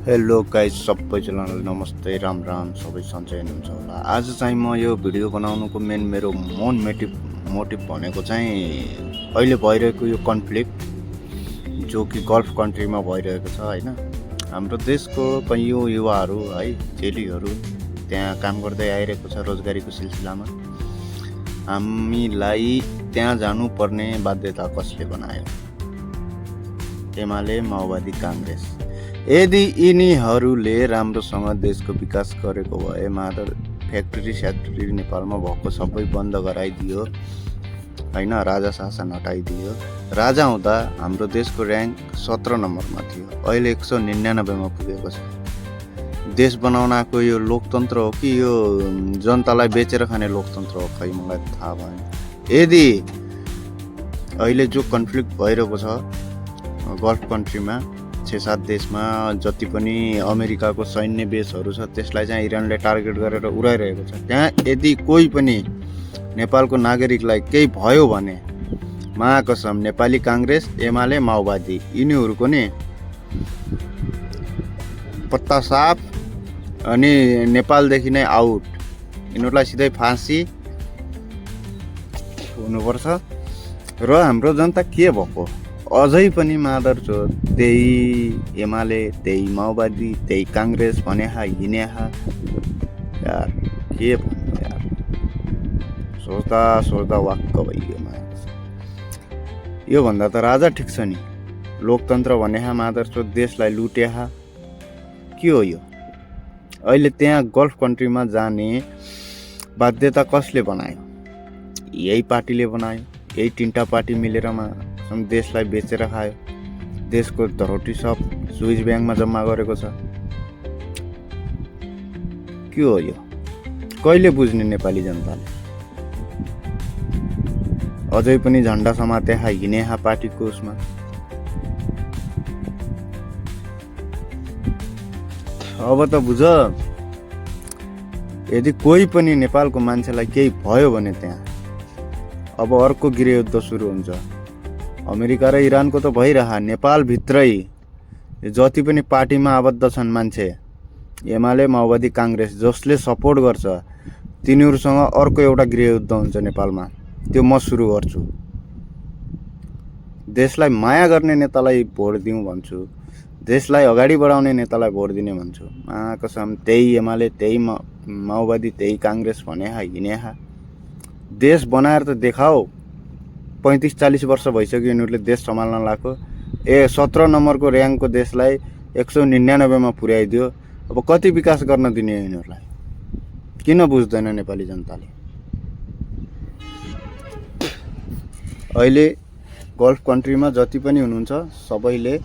Hello guys, सबैजनालाई नमस्ते, राम राम। सबै सन्चै हुनुहुन्छ होला। आज चाहिँ म यो भिडियो बनाउनुको मेरो मोटिभ भनेको चाहिँ अहिले भइरहेको यो कन्फ्लिक्ट जो कि गल्फ कन्ट्रीमा भइरहेको छ हैन। हाम्रो देशको कैयौँ युवाहरू है, चेलीहरू त्यहाँ काम गर्दै आइरहेको छ रोजगारीको सिलसिलामा। हामीलाई त्यहाँ जानुपर्ने बाध्यता कसले बनायो? एमाले, माओवादी, काङ्ग्रेस। यदि यिनीहरूले राम्रोसँग देशको विकास गरेको भए मात्र फ्याक्ट्री नेपालमा भएको सबै बन्द गराइदियो हैन, राजा शासन हटाइदियो। राजा हुँदा हाम्रो देशको र्याङ्क 17 नम्बरमा थियो, अहिले 199मा पुगेको छ। देश बनाउन आएको यो लोकतन्त्र हो कि यो जनतालाई बेचेर खाने लोकतन्त्र हो, खै मलाई थाहा भएन। यदि अहिले जो कन्फ्लिक्ट भइरहेको छ गल्फ कन्ट्रीमा 6-7 देशमा, जति पनि अमेरिकाको सैन्य बेसहरू छ त्यसलाई चाहिँ इरानले टार्गेट गरेर उडाइरहेको छ। त्यहाँ यदि कोही पनि नेपालको नागरिकलाई केही भयो भने महाकसम नेपाली काङ्ग्रेस, एमाले, माओवादी यिनीहरूको नि पत्ता साफ अनि नेपालदेखि नै आउट। यिनीहरूलाई सिधै फाँसी हुनुपर्छ। र हाम्रो जनता के भएको अझै पनि मादरचोद त्यही एमाले, त्यही माओवादी, त्यही काङ्ग्रेस भने हिँडे यार, के भन्नु यार। सोच्दा वाक्क भइगयो। योभन्दा त राजा ठिक छ नि। लोकतन्त्र भने मादरचोद देशलाई लुटे के हो यो? अहिले त्यहाँ गल्फ कन्ट्रीमा जाने बाध्यता कसले बनायो? यही पार्टीले बनायो। यही 3टा पार्टी मिलेर देशलाई बेचेर खायो। देशको धरोटी सब स्विस ब्याङ्कमा जम्मा गरेको छ। के हो यो? कहिले बुझ्ने नेपाली जनताले? अझै पनि झन्डा समाते हिँडे पार्टीको उसमा। अब त बुझ, यदि कोही पनि नेपालको मान्छेलाई केही भयो भने त्यहाँ अब अर्को गृहयुद्ध सुरु हुन्छ। अमेरिका र इरानको त भइरह, नेपालभित्रै जति पनि पार्टीमा आबद्ध छन् मान्छे, एमाले, माओवादी, काङ्ग्रेस जसले सपोर्ट गर्छ तिनीहरूसँग अर्को एउटा गृहयुद्ध हुन्छ नेपालमा। त्यो म सुरु गर्छु। देशलाई माया गर्ने नेतालाई भोट दिउँ भन्छु, देशलाई अगाडि बढाउने नेतालाई भोट दिने भन्छु। कसम त्यही एमाले, त्यही माओवादी, त्यही काङ्ग्रेस भने हिँडे देश बनाएर त देखाओ। 35-40 वर्ष भइसक्यो यिनीहरूले देश सम्हाल्न लाएको। 17 नम्बरको र्याङ्कको देशलाई 199मा पुर्याइदियो। अब कति विकास गर्न दिने यिनीहरूलाई? किन बुझ्दैन नेपाली जनताले? अहिले गल्फ कन्ट्रीमा जति पनि हुनुहुन्छ सबैले